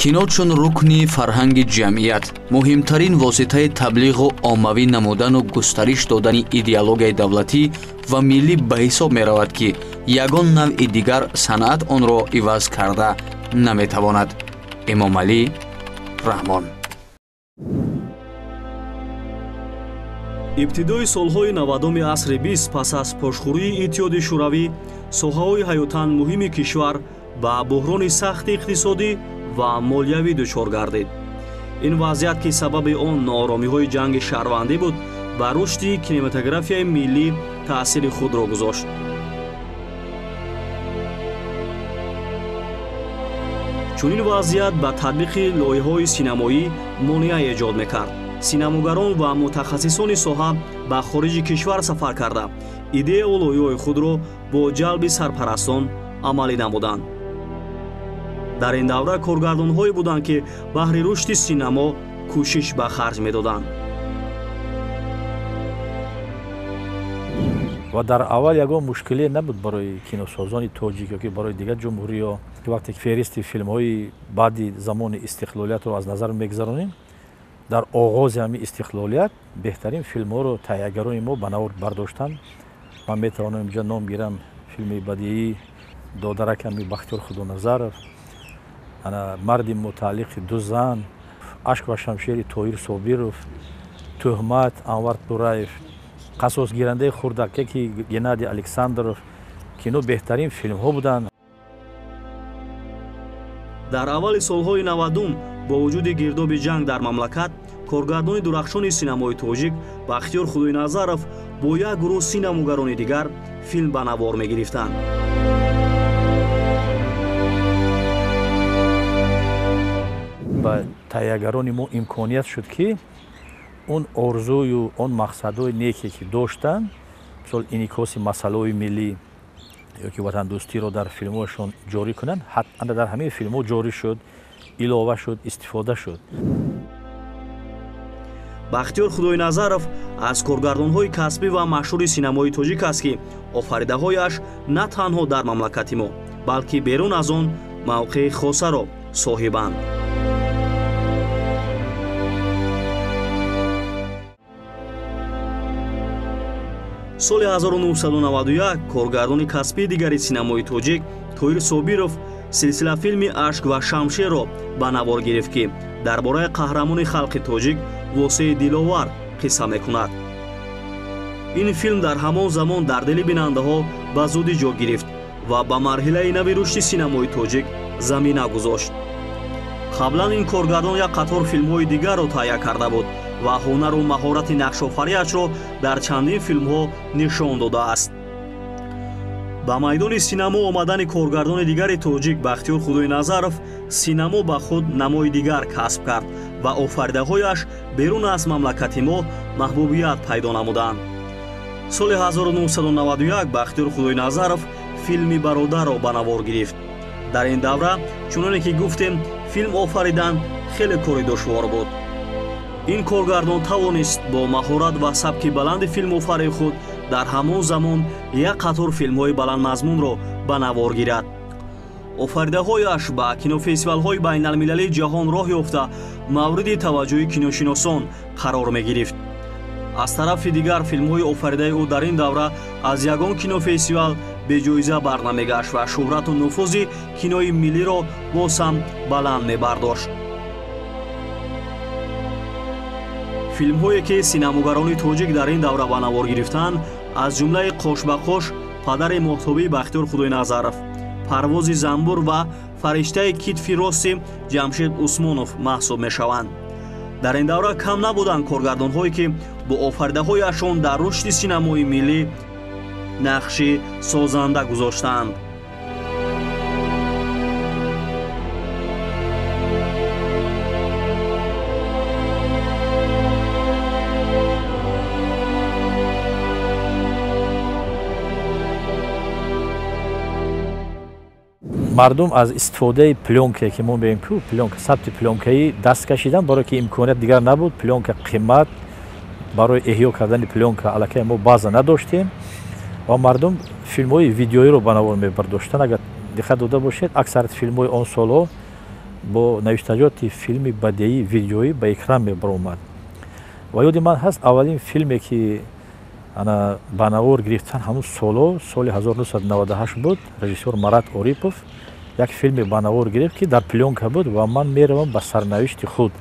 Кино чун рукни фарҳанги ҷамъият, муҳимтарин воситаи таблиғу оммавӣ намудану густариш додани идеологияи давлатӣ ва миллӣ ба ҳисоб меравад, ки ягон навъи дигар санъат онро иваз карда наметавонад. Эмомалӣ Раҳмон. Ибтидои солҳои 90-уми асри 20 пас аз пошхӯрии Иттиҳоди Шӯравӣ соҳаҳои ҳаётан муҳими кишвар ба буҳрони сахти иқтисодӣ ва молиявӣ дучор гардид. Ин вазъият, ки сабаби он нооромиҳои ҷанги шаҳрвандӣ буд, ба рушди кинематографияи миллӣ таъсири худро гузошт. Чунин вазъият ба татбиқи лоиҳаҳои синамоӣ монеа эҷод мекард. Синамогарон ва мутахассисони соҳа ба хориҷи кишвар сафар карда, идеяву лоиҳаҳои худро бо ҷалби сарпарастон амалӣ намуданд. Дар ин давра коргардонҳое буданд, ки баҳри рушди синамо кӯшиш ба харҷ медоданд. Ва дар аввал ягон мушкиле набуд барои киносозони тоҷик ёки барои дигар ҷумҳуриҳо. Вақте ки феҳристи филмҳои баъди замони истиқлолиятро аз назар мегузаронем, дар оғози ҳамин истиқлолият беҳтарин филмҳоро таҳиягарони мо ба навор бардоштанд. Ман метавонам инҷа ном гирам: филми бадиӣ «Додараками» Бахтиёр Худоназаров, ана «Марди мутааллиқи ду зан», «Ашк ва шамшери» Тоҳир Собиров, «Тӯҳмат» Анвар Тураев, «Қасосгирандаи хурдакаки» Геннадий Александров. Кино беҳтарин филмҳо буданд. Дар аввали солҳои 90-ум бо вуҷуди гирдоби ҷанг дар мамлакат, коргардони дурахшони синамои тоҷик Бахтиёр Худойназаров бо як гурӯҳ синамогарони дигар филм ба навор мегирифтанд. Ба таҳиягарони мо имконият шуд, ки он орзую, он мақсадҳои неке, ки доштанд, мисол инъикоси масъалаҳои миллӣ ёки ватандӯстиро дар филмҳояшон ҷорӣ кунанд, ана дар ҳамаи филмҳо ҷорӣ шуд, илова шуд, истифода шуд. Бахтиёр Худойназаров аз коргардонҳои касбӣ ва машҳури синамои тоҷик аст, ки офаридаҳояш на танҳо дар мамлакати мо, балки берун аз он мавқеи хосаро соҳибанд. Соли 1991 коргардони касбии дигари синамои тоҷик Тоҳир Собиров силсилафилми «Ашк ва шамшерро» ба навор гирифт, ки дар бораи қаҳрамони халқи тоҷик Восеи Диловар қисса мекунад. Ин филм дар ҳамон замон дар дили бинандаҳо ба зудӣ ҷо гирифт ва ба марҳилаи нави рушди синамои тоҷик замина гузошт. Қаблан ин коргардон як қатор филмҳои дигарро таҳия карда буд ва ҳунару маҳорати нақшофариашро дар чандин филмҳо нишон додааст. Ба майдони синамо омадани коргардони дигари тоҷик Бахтиёр Худойназаров синамо ба худ намои дигар касб кард ва офаридаҳояш берун аз мамлакати мо маҳбубият пайдо намуданд. Соли 1991 Бахтиёр Худойназаров филми «Бародарро» ба навор гирифт. Дар ин давра, чуноне ки гуфтем, филм офаридан хеле кори душвор буд. Ин коргардон тавонист бо маҳорат ва сабки баланди филмофарии худ дар ҳамон замон як қатор филмҳои баландмазмунро ба навор гирад. Офаридаҳояш ба кинофестивалҳои байналмилалии ҷаҳон роҳ ёфта, мавриди таваҷҷӯҳи киношиносон қарор мегирифт. Аз тарафи дигар, филмҳои офаридаи ӯ дар ин давра аз ягон кинофестивал беҷоиза барнамегашт ва шӯҳрату нуфузи кинои миллиро боз ҳам баланд мебардошт. Филмҳое, ки синамогарони тоҷик дар ин давра ба навор гирифтанд, аз ҷумлаи «Қош ба қош», «Падари моҳтобии» Бахтиёр Худойназаров, «Парвози занбур» ва «Фариштаи китфи рости» Ҷамшед Усмонов маҳсуб мешаванд. Дар ин давра кам набуданд коргардонҳое, ки бо офаридаҳояшон дар рушди синамои миллӣ нақши созанда гузоштаанд. Мардум аз истифодаи плёнка, ки мо мегӯем ку плёнка, сабти плёнкаӣ даст кашидан, барое ки имконият дигар набуд. Плёнка қимат, барои эҳё кардани плёнка аллакай мо база надоштем ва мардум филмҳои видеоиро ба навор мебардоштанд. Агар диққат дода бошед, аксарияти филмҳои он солҳо Бо навиштаҷоти филми бадеӣ видеоӣ ба экран мебаромад. Ва ёди ман ҳаст, аввалин филме ки ана ба навор гирифтан, ҳамун соло, соли 1998 буд. Режиссёр Марат Орипов як филме ба навор гирифт, ки дар плёнка буд, ва ман меравам ба сарнавишти худ,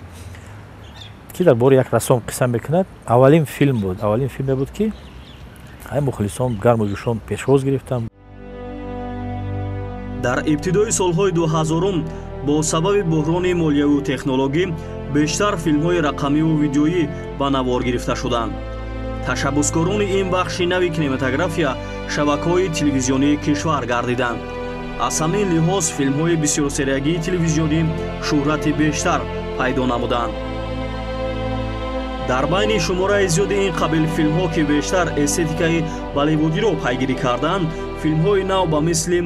ки дар бораи як рассом қисса мекунад. Аввалин филм буд, аввалин филме буд, ки ҳай мухлисон гарму ҷӯшон пешвоз гирифтанд. Дар ибтидои солҳои 2000-ум бо сабаби буҳрони молияву технологӣ бештар филмҳои рақамиву видеоӣ ба навор гирифта шуданд. Ташаббускорони ин бахши нави кинематография шабакаҳои телевизионии кишвар гардиданд. Аз ҳамин лиҳоз филмҳои бисёрсериягии телевизионӣ шӯҳрати бештар пайдо намуданд. Дар байни шумораи зиёди ин қабил филмҳо, ки бештар эстетикаи болливудиро пайгирӣ карданд, филмҳои нав ба мисли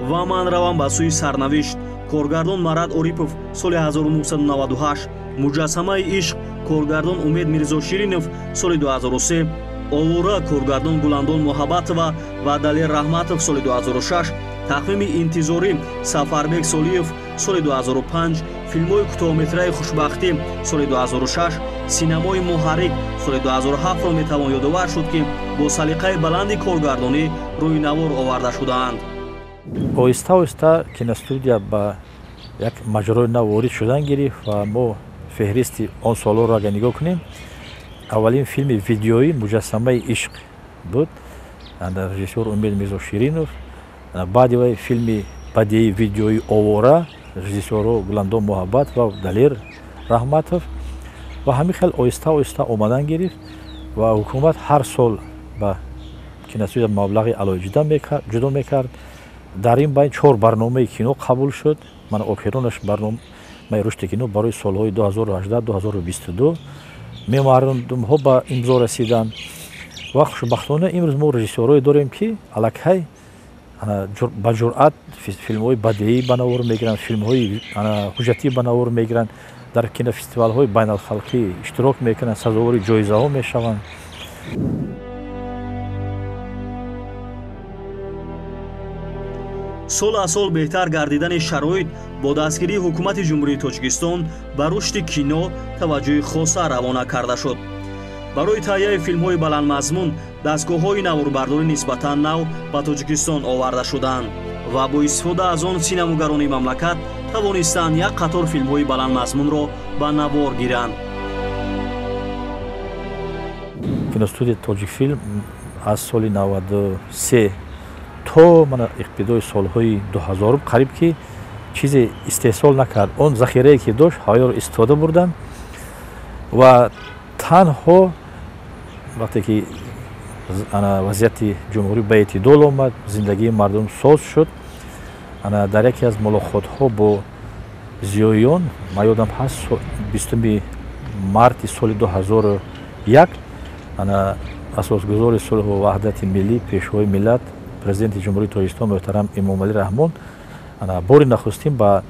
«Ва ман равам ба сӯи сарнавишт», коргардон Марат Орипов, соли 1998, «Муҷассамаи ишқ», коргардон Умед Мирзоширинов, соли 2003, «Овора», коргардон Гуландон Муҳаббатова ва Далер Раҳматов, соли 2006, «Тақвими интизорӣ», Сафарбек Солиев, соли 2005, филмҳои кӯтоҳметраи «Хушбахтӣ», соли 2006, «Синамои муҳаррик», соли 2007-ро метавон ёдовар шуд, ки бо салиқаи баланди коргардонӣ рӯи навор оварда шудаанд. Оҳиста оҳиста киностудия ба як маҷрои нав ворид шудан гирифт ва мо феҳристи он солҳоро агар нигоҳ кунем, аввалин филми видеоӣ «Муҷассамаи ишқ» буд, режиссёр Умед Мирзоширинов. Баъди вай филми бадеи видеои «Овора», режиссёрҳо Гуландом Муҳаббат ва Далер Раҳматов. Ва ҳамин хел оҳиста оҳиста омадан гирифт ва ҳукумат ҳар сол ба киностудия маблағи алоҳида ҷудо мекард. Дар ин байн чор барномаи кино қабул шуд. Мана охиронаш барномаи рушди кино барои солҳои 2018-2022, меморандумҳо ба имзо расиданд. Ва хушбахтона имрӯз мо режиссёрҳое дорем, ки аллакай ба ҷуръат филмҳои бадеӣ ба навор мегиранд, филмҳои ҳуҷҷатӣ ба навор мегиранд, дар кинофестивалҳои байналхалқӣ иштирок мекунанд, сазовори ҷоизаҳо мешаванд. Сол аз сол беҳтар гардидани шароит бо дастгирии ҳукумати Ҷумҳурии Тоҷикистон ба рушди кино таваҷҷӯҳи хоса равона карда шуд. Барои таҳияи филмҳои баландмазмун дастгоҳҳои наворбардорӣ нисбатан нав ба Тоҷикистон оварда шуданд ва бо истифода аз он синамогарони мамлакат тавонистанд як қатор филмҳои баландмазмунро ба навор гиранд. Киностудия «Тоҷикфилм» аз соли 93 то мана ибтидои солҳои 2000 қариб ки чизе истеҳсол накард. Он захирае ки дошт, ҳаёро истифода бурданд ва танҳо вақте ки вазъияти ҷумҳурӣ ба эътидол омад, зиндагии мардум соз шуд, ана дар яке аз мулоқотҳо бо зиёиён, ман ёдам ҳаст, 20 марти соли 2001, ана асосгузори сулҳу ваҳдати миллӣ, пешвои миллат, президенти Ҷумҳурии Тоҷикистон муҳтарам Эмомалӣ Раҳмон ана бори нахустин ба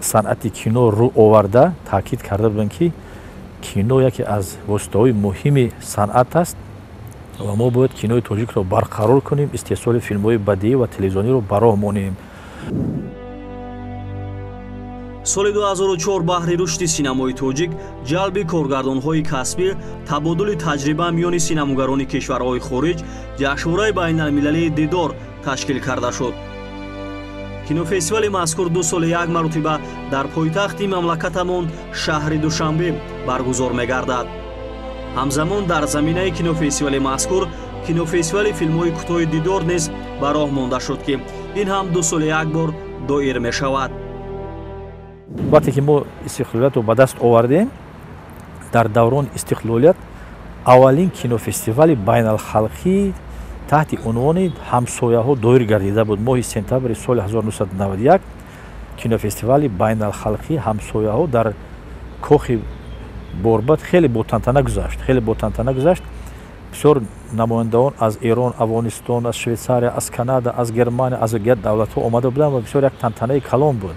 санъати кино рӯ оварда таъкид карда буданд, ки кино яке аз воситаҳои муҳими санъат аст ва мо бояд кинои тоҷикро барқарор кунем, истеҳсоли филмҳои бадеӣ ва телевизиониро ба роҳ монем. Соли 2004 баҳри рушди синамои тоҷик, ҷалби коргардонҳои касбӣ, табодули таҷриба миёни синамогарони кишварҳои хориҷ ҷашнвораи байналмилалии «Дидор» ташкил карда шуд. Кинофестивали мазкур 2 соли як маротиба дар пойтахти мамлакатамон, шаҳри Душанбе, баргузор мегардад. Ҳамзамон дар заминаи кинофестивали мазкур кинофестивали филмҳои кӯтоҳи «Дидор» низ ба роҳ монда шуд, ки ин ҳам 2 соли як бор доир мешавад. Вақте ки мо истиқлолиятро ба даст овардем, дар даврони истиқлолият аввалин кинофестивали байналхалқӣ таҳти унвони «Ҳамсояҳо» доир гардида буд. Моҳи сентябри соли 1991 кинофестивали байналхалқӣ «Ҳамсояҳо» дар кохи Борбад хеле ботантана гузашт, хеле ботантана гузашт. Бисёр намояндаон аз Эрон, Афғонистон, аз Швейтсария, аз Канада, аз Германия, аз дигар давлатҳо омада буданд ва бисёр як тантанаи калон буд.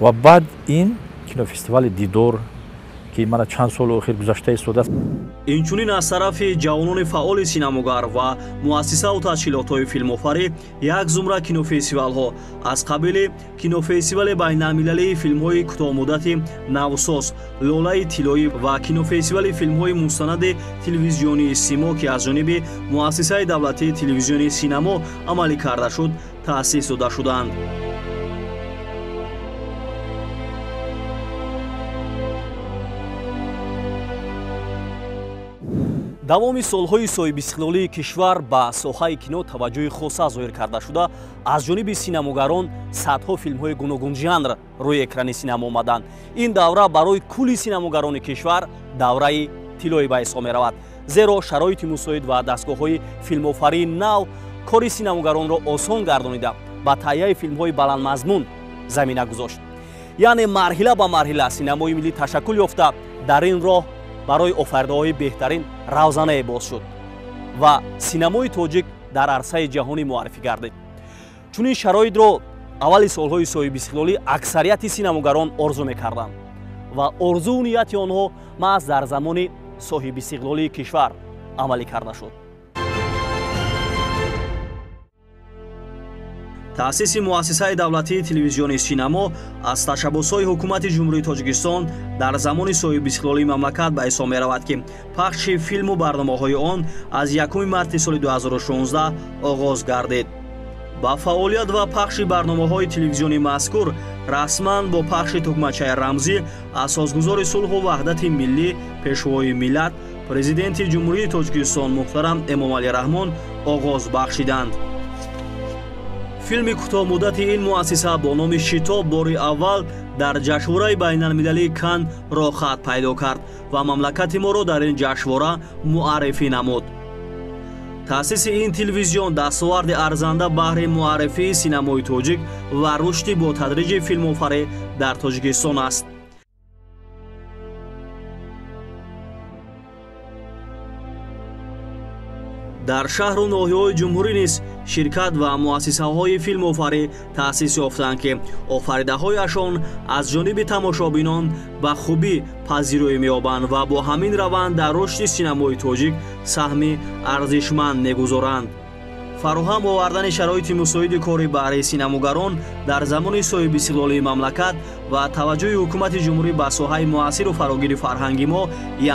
Ва баъд ин кинофестивали «Дидор», ки мана чанд соли охир гузашта истодааст. Инчунин аз тарафи ҷавонони фаъоли синамогар ва муассисаву ташкилотҳои филмофарӣ як зумра кинофестивалҳо аз қабили кинофестивали байналмилалии филмҳои кӯтоҳмуддати навсоз «Лолаи тиллоӣ» ва кинофестивали филмҳои мустанади телевизионии «Симо», ки аз ҷониби муассисаи давлатии телевизиони «Синамо» амалӣ карда шуд, таъсис дода шуданд. Давоми солҳои соҳибистиқлолии кишвар ба соҳаи кино таваҷҷӯҳи хоса зоҳир карда шуда, аз ҷониби синамогарон садҳо филмҳои гуногунжанр рӯи экрани синамо омаданд. Ин давра барои кулли синамогарони кишвар давраи тиллоӣ ба ҳисоб меравад, зеро шароити мусоид ва дастгоҳҳои филмофарии нав кори синамогаронро осон гардонида, ба таҳияи филмҳои баландмазмун замина гузошт. Яъне марҳила ба марҳила синамои миллӣ ташаккул ёфта, дар ин роҳ барои офаридаҳои беҳтарин равзанае боз шуд ва синамои тоҷик дар арсаи ҷаҳонӣ муаррифӣ гардид. Чунин шароитро аввали солҳои соҳибистиқлолӣ аксарияти синамогарон орзу мекарданд ва орзуву нияти онҳо маҳз дар замони соҳибистиқлолии кишвар амалӣ карда шуд. Таъсиси муассисаи давлатии телевизиони «Синамо» аз ташаббусҳои ҳукумати Ҷумҳурии Тоҷикистон дар замони соҳибистиқлолии мамлакат ба ҳисоб меравад, ки пахши филму барномаҳои он аз 1 марти соли 2016 оғоз гардид. Ба фаъолият ва пахши барномаҳои телевизиони мазкур расман бо пахши тугмачаи рамзӣ асосгузори сулҳу ваҳдати миллӣ, пешвои миллат, президенти Ҷумҳурии Тоҷикистон муҳтарам Эмомалӣ Раҳмон оғоз бахшиданд. Филми кӯтоҳмуддати ин муассиса бо номи «Шитоб» бори аввал дар ҷашнвораи байналмилалии Кан роҳхат пайдо кард ва мамлакати моро дар ин ҷашнвора муаррифӣ намуд. Таъсиси ин телевизион дастоварди арзанда баҳри муаррифии синамои тоҷик ва рушди ботадриҷи филмофарӣ дар Тоҷикистон аст. Дар шаҳру ноҳияҳои ҷумҳурӣ низ ширкат ва муассисаҳои филмофарӣ таъсис ёфтанд, ки офаридаҳояшон аз ҷониби тамошобинон ба хубӣ пазироӣ меёбанд ва бо ҳамин раванд дар рушди синамои тоҷик саҳми арзишманд мегузоранд. Фароҳам овардани шароити мусоиди кори баҳри синамогарон дар замони соҳибистиқлолии мамлакат ва таваҷҷӯҳи ҳукумати ҷумҳурӣ ба соҳаи муассиру фарогири фарҳанги мо,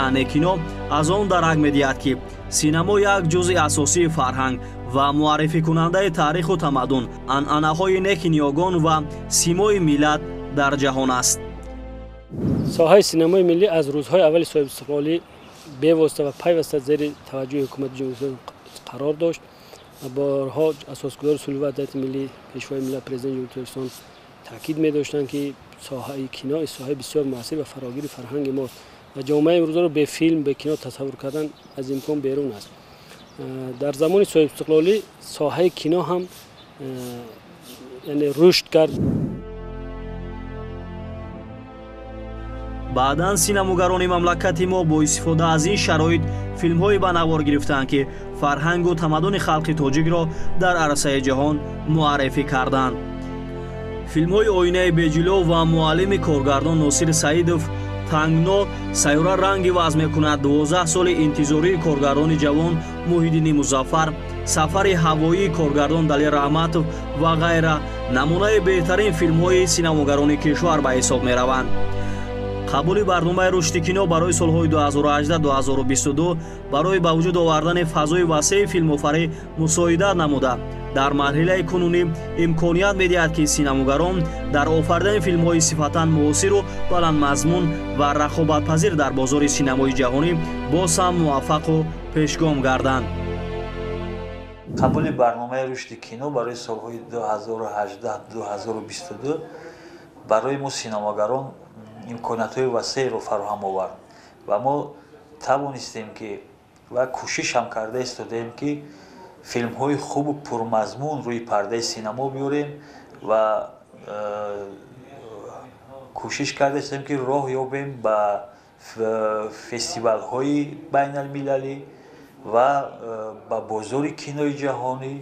яъне кино, аз он дарак медиҳад, ки синамо як ҷузъи асосии фарҳанг ва муаррификунандаи таъриху тамаддун, анъанаҳои неки ниёгон ва симои миллат дар ҷаҳон аст. Соҳаи синамои миллӣ аз рӯзҳои аввали соҳибистиқлолӣ бевосита ва пайваста зери таваҷҷӯҳи ҳукумати ҷумҳурии қарор дошт. Борҳо асосгузори сулҳу ваҳдати миллӣ, пешвои миллат, президенти Ҷумҳурии Тоҷикистон таъкид медоштанд, ки соҳаи кино соҳаи бисёр муассир ва фарогири фарҳанги мост ва ҷомеаи имрӯзаро бе филм, бе кино тасаввур кардан аз имкон берун аст. Дар замони соҳибистиқлолӣ соҳаи кино ҳам яъне рушд кард. Баъдан синамогарони мамлакати мо бо истифода аз ин шароит филмҳое ба навор гирифтанд, ки фарҳангу тамаддуни халқи тоҷикро дар арсаи ҷаҳон муаррифӣ карданд. Филмҳои «Оинаи беҷило» ва «Муаллими» коргардон Носир Саидов, «Тангно», «Сайёра ранги вазн мекунад», 12 соли интизории коргардони ҷавон Муҳиддини Музаффар, «Сафари ҳавоии» коргардон Далер Раҳматов ва ғайра намунаи беҳтарин филмҳои синамогарони кишвар ба ҳисоб мераванд. Қабули барномаи рушди кино барои солҳои 2018-2022 барои ба вуҷуд овардани фазои васеи филмофарӣ мусоидат намуда, дар марҳилаи кунунӣ имконият медиҳад, ки синамогарон дар офаридани филмҳои сифатан муосиру баландмазмун ва рақобатпазир дар бозори синамои ҷаҳонӣ боз ҳам муваффақу пешгом гарданд. Қабули барномаи рушди кино барои солҳои 2018-2022 барои мо синамогарон имкониятҳои васеъро фароҳам овард ва мо тавонистем ки ва кӯшиш ҳам карда истодаем, ки филмҳои хубу пурмазмун рӯи пардаи синамо биёрем ва кӯшиш карда истодаем, ки роҳ ёбем ба фестивалҳои байналмилалӣ ва ба бозори кинои ҷаҳонӣ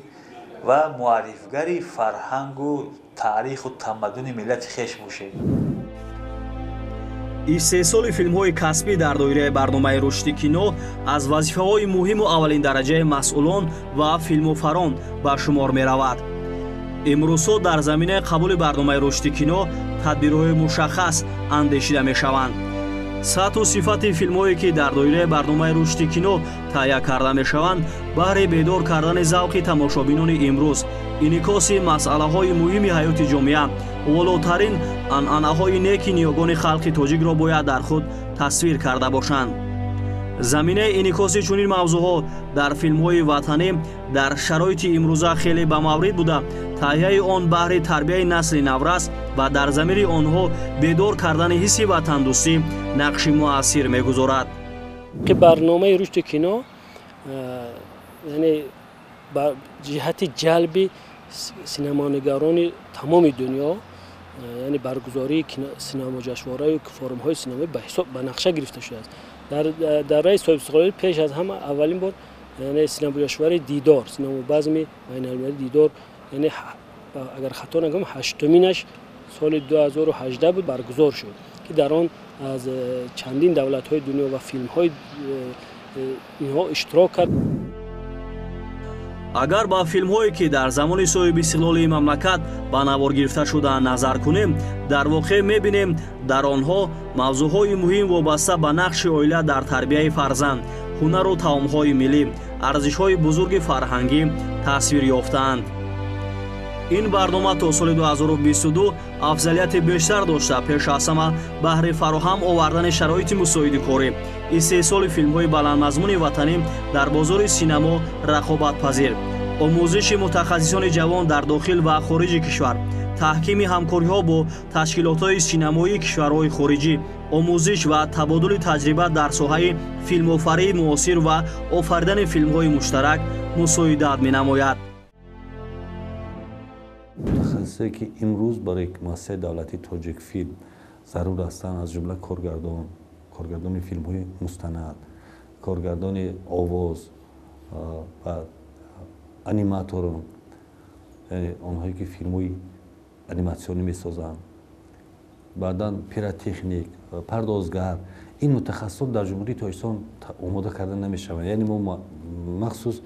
ва муаррифгари фарҳангу таъриху тамаддуни миллати хеш бошем. Истеҳсоли филмҳои касбӣ дар доираи барномаи рушди кино аз вазифаҳои муҳиму аввалиндараҷаи масъулон ва филмофарон ба шумор меравад. Имрӯзҳо дар заминаи қабули барномаи рушди кино тадбирҳои мушаххас андешида мешаванд. Сатҳу сифати филмҳое ки дар доираи барномаи рушди кино таҳия карда мешаванд, баҳри бедор кардани завқи тамошобинони имрӯз, инъикоси масъалаҳои муҳими ҳаёти ҷомеа, волотарин анъанаҳои неки ниёгони халқи тоҷикро бояд дар худ тасвир карда бошанд. Заминаи инъикоси чунин мавзӯъҳо дар филмҳои ватанӣ дар шароити имрӯза хеле ба маврид буда, таҳияи он баҳри тарбияи насли наврас ва дар замири онҳо бедор кардани ҳисси ватандӯстӣ нақши муассир мегузорад. Барномаи рушди кино яъне ба ҷиҳати ҷалби синамонигарони тамоми дунё, яъне баргузории синамоҷашнвораю форумҳои синамоӣ ба ҳисоб ба нақша гирифта шудааст. Дар давраи соҳибистиқлолӣ пеш аз ҳама аввалин бор яъне синамоҷашнвораи дидор, синамобазми байналмилалии дидор, яъне агар хато нагӯям 8-уминаш соли 2018 буд баргузор шуд, ки дар он аз чандин давлатҳои дунё ва филмҳои инҳо иштирок кард. Агар ба филмҳое ки дар замони соҳибистиқлолии мамлакат ба навор гирифта шудаанд назар кунем, дар воқеъ мебинем дар онҳо мавзӯъҳои муҳим вобаста ба нақши оила дар тарбияи фарзанд, ҳунару таомҳои миллӣ, арзишҳои бузурги фарҳангӣ тасвир ёфтаанд. Ин барнома то соли 2022 афзалияти бештар дошта, пеш аз ҳама баҳри фароҳам овардани шароити мусоиди корӣ, истеҳсоли филмҳои баландмазмуни ватанӣ дар бозори синамо рақобатпазир, омӯзиши мутахассисони ҷавон дар дохил ва хориҷи кишвар, таҳкими ҳамкориҳо бо ташкилотҳои синамоии кишварҳои хориҷӣ, омӯзиш ва табодули таҷриба дар соҳаи филмофарии муосир ва офаридани филмҳои муштарак мусоидат менамояд. Мутахассисе ки имрӯз барои муассисаи давлатии Тоҷикфилм зарур ҳастанд, аз ҷумла коргардон, коргардони филмҳои мустанад, коргардони овоз ва аниматорон, яъне онҳое ки филмҳои аниматсионӣ месозанд, баъдан пиротехник, пардозгар. Ин мутахассисон дар Ҷумҳурии Тоҷикистон омода карда намешаванд. Яъне мо махсус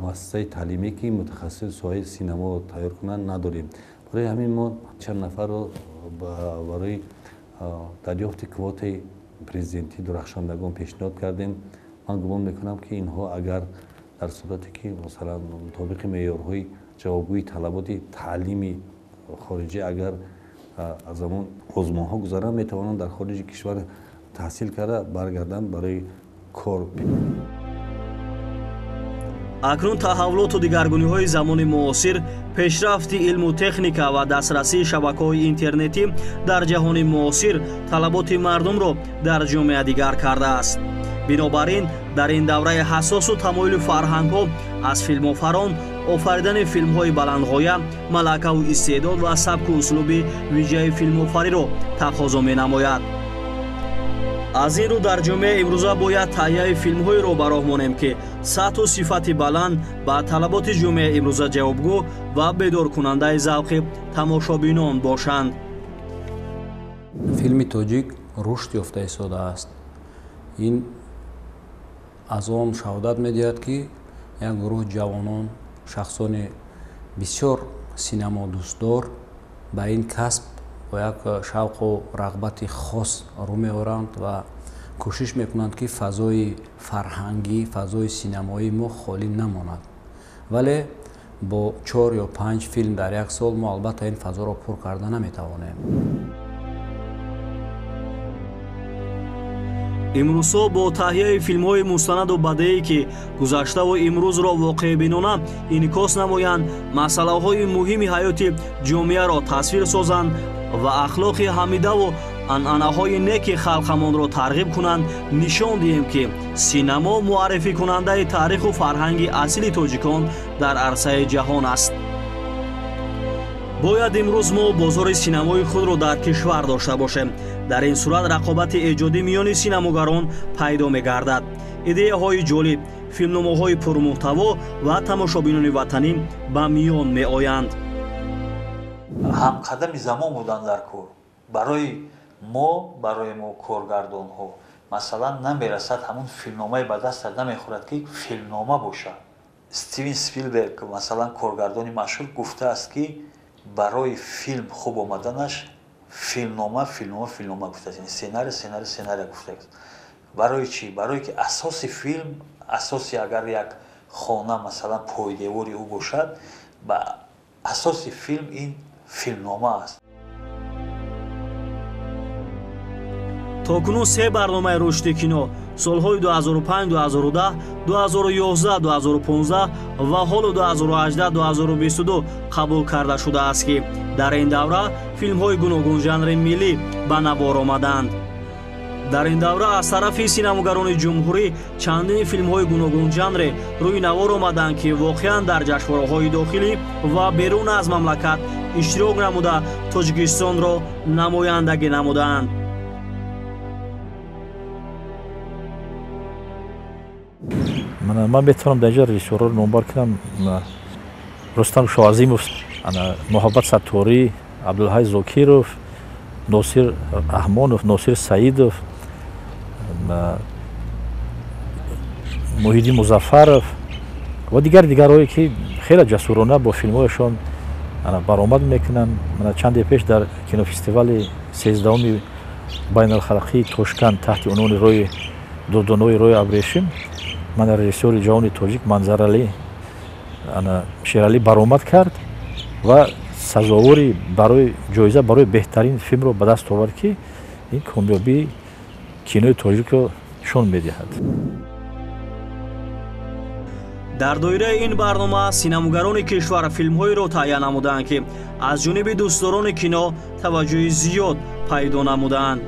муассисаи таълимӣ ки мутахассиси соҳаи синамо тайёр кунанд надорем. Барои ҳамин мо чанд нафарро барои дарёфти квотаи президентӣ дурахшондагон пешниҳод кардем. Ман гумон мекунам ки инҳо агар дар сурате ки масалан мутобиқи меъёрҳои ҷавобгӯи талаботи таълими хориҷӣ агар аз ҳамон озмонҳо гузаранд, метавонанд дар хориҷи кишвар таҳсил карда баргарданд барои кор. Акнун таҳаввулоту дигаргуниҳои замони муосир, пешрафти илму техника ва дастрасии шабакаҳои интернетӣ дар ҷаҳони муосир талаботи мардумро дар ҷомеа дигар кардааст. Бинобар ин дар ин давраи ҳассосу тамоюли фарҳангҳо аз филмофарон офаридани филмҳои баландғоя, малакаву истеъдод ва сабку услуби вижаи филмофариро тақозо менамояд. Аз ин рӯ дар ҷомеаи имрӯза бояд таҳияи филмҳоеро ба роҳ монем, ки сатҳу сифати баланд ба талаботи ҷомеаи имрӯза ҷавобгӯ ва бедоркунандаи завқи тамошобинон бошанд. Филми тоҷик рушд ёфта истодааст. Ин аз он шаҳодат медиҳад, ки як гурӯҳ ҷавонон, шахсони бисёр синамодӯстдор ба ин касб бо як шавқу рағбати хос рӯ меоранд ва кӯшиш мекунанд, ки фазои фарҳангӣ, фазои синамоии мо холӣ намонад. Вале бо 4 ё 5 филм дар як сол мо албатта ин фазоро пур карда наметавонем. Имрӯзҳо бо таҳияи филмҳои мустанаду бадеӣ, ки гузаштаву имрӯзро воқеъбинона инъикос намоянд, масъалаҳои муҳими ҳаёти ҷомеаро тасвир созанд ва ахлоқи ҳамидаву анъанаҳои неки халқамонро тарғиб кунанд, нишон диҳем, ки синамо муаррификунандаи таъриху фарҳанги асили тоҷикон дар арсаи ҷаҳон аст. Бояд имрӯз мо бозори синамои худро дар кишвар дошта бошем. Дар ин сурат рақобати эҷодӣ миёни синамогарон пайдо мегардад. Идеяҳои ҷолиб, филмномаҳои пурмуҳтаво ва тамошобинони ватанӣ ба миён меоянд. Ҳамқадами замон будан дар кор. Барои Мо барои мо коргардонҳо масалан намерасад, ҳамун филмномаи ба дастат намехӯрад ки филмнома бошад. Стивен Спилберг масалан коргардони машҳур гуфтааст ки барои филм хуб омаданаш филмнома, филмнома, филмнома гуфтааст, яъне сценарий, сценарий, сценарий гуфтааст. Барои чӣ? Барое ки асоси филм, асоси агар як хона масалан пойдевори ӯ бошад, ба асоси филм ин филмнома аст. То кунун се барномаи рушди кино солҳои 2005, 2010, 2011, 2015 ва ҳоло 2018, 2022 қабул карда шудааст ки дар ин давра филмҳои гуногунжанри миллӣ ба навор омаданд. Дар ин давра аз тарафи синамогарони ҷумҳурӣ чандин филмҳои гуногунжанре рӯи навор омаданд ки воқеан дар ҷашнвораҳои дохилӣ ва берун аз мамлакат иштирок намуда Тоҷикистонро намояндагӣ намудаанд. Ман метавонам дар инҷа режиссёрҳоро номбар кунам: Рустам Шоазимов, Муҳаббат Сатторӣ, Абдулҳай Зокиров, Носир Раҳмонов, Носир Саидов, Муҳиддин Музаффаров ва дигар дигарҳое ки хеле ҷасурона бо филмҳояшон баромад мекунанд. Чанде пеш дар кинофестивали 13-уми байналхалқии Тошканд таҳти унвони роҳи дурдонаи роҳи абрешим ман режиссёри ҷавони тоҷик Манзаралӣ Шералӣ баромад кард ва сазовори барои ҷоиза барои беҳтарин филмро ба даст овард ки ин комёбии кинои тоҷикро нишон медиҳад. Дар доираи ин барнома синамогарони кишвар филмҳоеро таҳия намуданд ки аз ҷониби дӯстдорони кино таваҷҷӯҳи зиёд пайдо намуданд.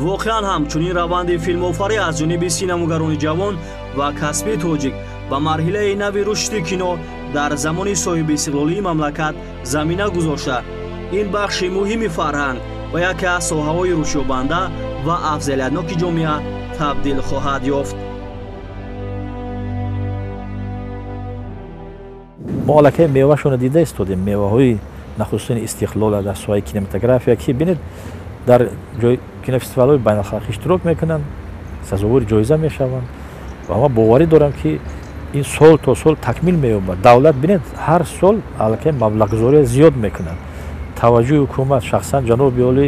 Воқеан ҳам чунин раванди филмофарӣ аз ҷониби синамогарони ҷавон ва касбии тоҷик ба марҳилаи нави рушди кино дар замони соҳибистиқлолии мамлакат замина гузошта, ин бахши муҳими фарҳанг ва яке аз соҳаҳои рушдёбанда ва афзалиятноки ҷомеа табдил хоҳад ёфт. Мо аллакай меваашонро дида истодем, меваҳои нахустини истиқлола дар соҳаи кинематография ки бинед дар кинофестивалҳои байналхалқӣ иштирок мекунанд, сазовори ҷоиза мешаванд ва ман боварӣ дорам ки ин сол то сол такмил меёбад. Давлат бинед ҳар сол аллакай маблағгузория зиёд мекунад. Таваҷҷӯҳи ҳукумат шахсан ҷаноби олӣ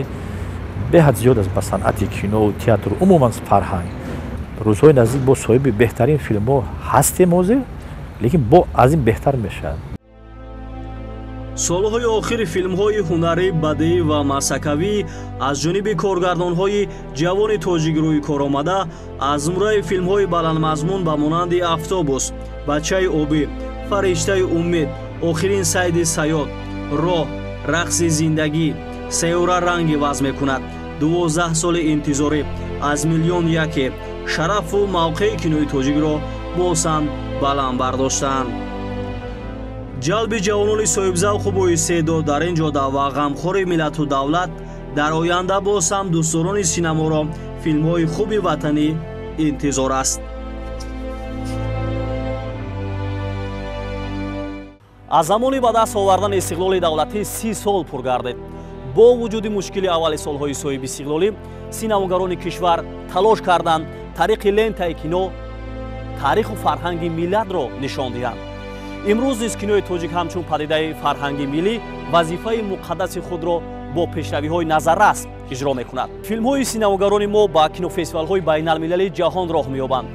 беҳад зиёд аст ба санъати кинову театру умуман фарҳанг. Рӯзҳои наздик бо соҳиби беҳтарин филмҳо ҳастем ҳозир, лекин бо аз ин беҳтар мешавад. Солҳои охири филмҳои ҳунарӣ, бадеӣ ва масакавӣ аз ҷониби коргардонҳои ҷавони тоҷик рӯи кор омада, аз зумраи филмҳои баландмазмун ба монанди «Автобус», «Бачаи обӣ», «Фариштаи умед», «Охирин сайди саёд», «Роҳ», «Рақси зиндагӣ», «Сайёра ранг иваз мекунад», 12 соли интизорӣ, «Аз миллион яке» шарафу мавқеи кинои тоҷикро боз ҳам баланд бардоштанд. Ҷалби ҷавонони соҳибзавқу боистеъдод дар ин ҷода ва ғамхори миллату давлат дар оянда боз ҳам дӯстдорони синаморо филмҳои хуби ватанӣ интизор аст. Аз замони ба даст овардани истиқлоли давлатӣ 30 сол пур гардид. Бо вуҷуди мушкили аввали солҳои соҳибистиқлолӣ синамогарони кишвар талош карданд тариқи лентаи кино таъриху фарҳанги миллатро нишон диҳанд. Имрӯз низ кинои тоҷик ҳамчун падидаи фарҳанги миллӣ вазифаи муқаддаси худро бо пешравиҳои назаррас иҷро мекунад. Филмҳои синамогарони мо ба кинофестивалҳои байналмилалии ҷаҳон роҳ меёбанд,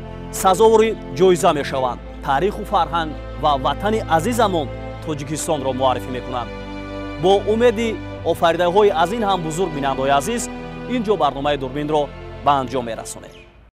сазовори ҷоиза мешаванд, таъриху фарҳанг ва ватани азизамон Тоҷикистонро муаррифӣ мекунанд. Бо умеди офаридаҳои аз ин ҳам бузург, бинандаҳои азиз, ин ҷо барномаи Дурбинро ба анҷом мерасонем.